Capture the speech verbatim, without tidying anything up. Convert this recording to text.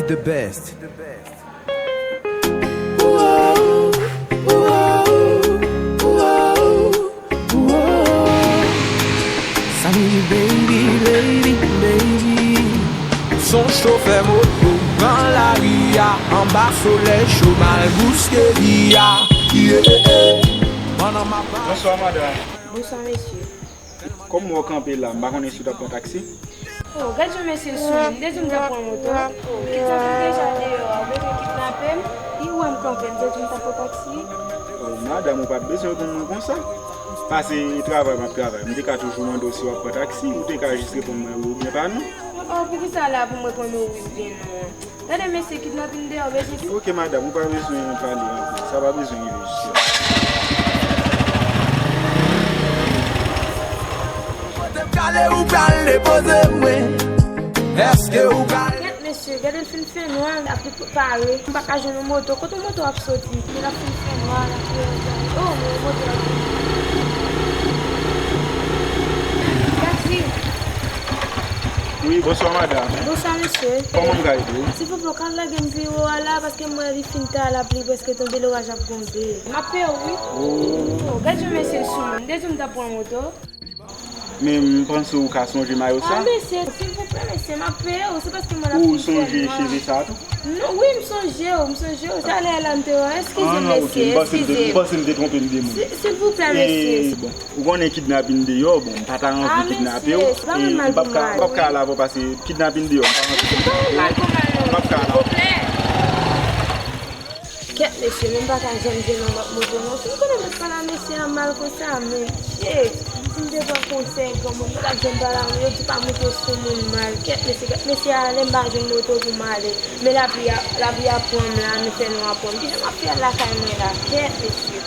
The best. Sammy baby, baby, baby. Son chofè moto nan lari a, anba solèy cho m al bouske vi a. Yeah. Pandan m ap Bonswa, madanm. Bonswa, mesye. Kòm w kanpe la, m pa konnen si w t ap pran taksi. Oh, gad jan mesye sou m. M te di w m t ap pran moto. Oh, kidnapè m deja deyò a. Ou bezwen kidnape m? Li wè m kanpe, m te di w m t ap pran taksi. Oh, madanm, ou pa t bezwen reponn mwen konsa. Pase travay m ap travay. M te ka toujou mande w si w ap pran taksi, ou te ka jis reponn mwen wi oubyen pa non. Oh, poukisa la pou m reponn ou wi oubyen non? Gade mesye, kidnapin deyò, bezwen ki? Ok, madanm, ou pa bezwen pale anpil. Sa pa bezwen rive jis la. Kote m prale, ou pral depoze mwen. Èske ou pral Kèt mesye, gade l fin fè nwa, l ap pare. M pa ka jwenn yon moto. Kote yon moto ap soti? Men l ap fin fè nwa, l ap fè Oh, men yon moto ap vini. Taksi! Wi, bonswa, madanm. Bonswa, mesye. Kòman m ka ede w? Silvouplè, ou ka lage m pi wo a la, paske m wè li fin ta, lapli prèske tonbe, loraj ap gwonde. M ap peye w, wi. Oh. Oh, gad jan mesye sou m. M te di w m t ap pran moto. Men m panse ou ka sonje mayo sa. Ah, mesye, silvouplè, mesye, m ap peye w. Se paske mwen ap Ou fin fè sonje nwa. Cheve sa tou? Non, wi, m sonje w, m sonje w. Talè a la, m te wè. Eskize, Ah, non, ok, mesye, m panse m te, eskize. M panse m te twonpe m de moun. Si-, silvouplè, mesye. Eh, bon, ou konnen kidnapin deyò, bon, m pa ta Ah, anvi kidnape w. Mesye, se pa yon mal pou mal, wi. E m p ap ka, m p ap ka al avè w pase kidnapin deyò, m pa anvi. Mesye, se pa yon mal pou mal, non. M p ap ka al avè w. Silvouplè. Kèt mesye, men m pa ka janm jwenn anba moto non. Si m konnen m t pale a mesye a mal konsa, men shit. Si m te pran konsèy granmoun, m pa t ap janm pale a moun. Yo di pa moute sou moun mal. Kèt mesye, kèt mesye a, lè m pa jwenn moto pou m ale. Men lapli a, lapli a pran m la, men fè nwa pran m. Kijan m ap fè al lakay mwen la? Kèt mesye.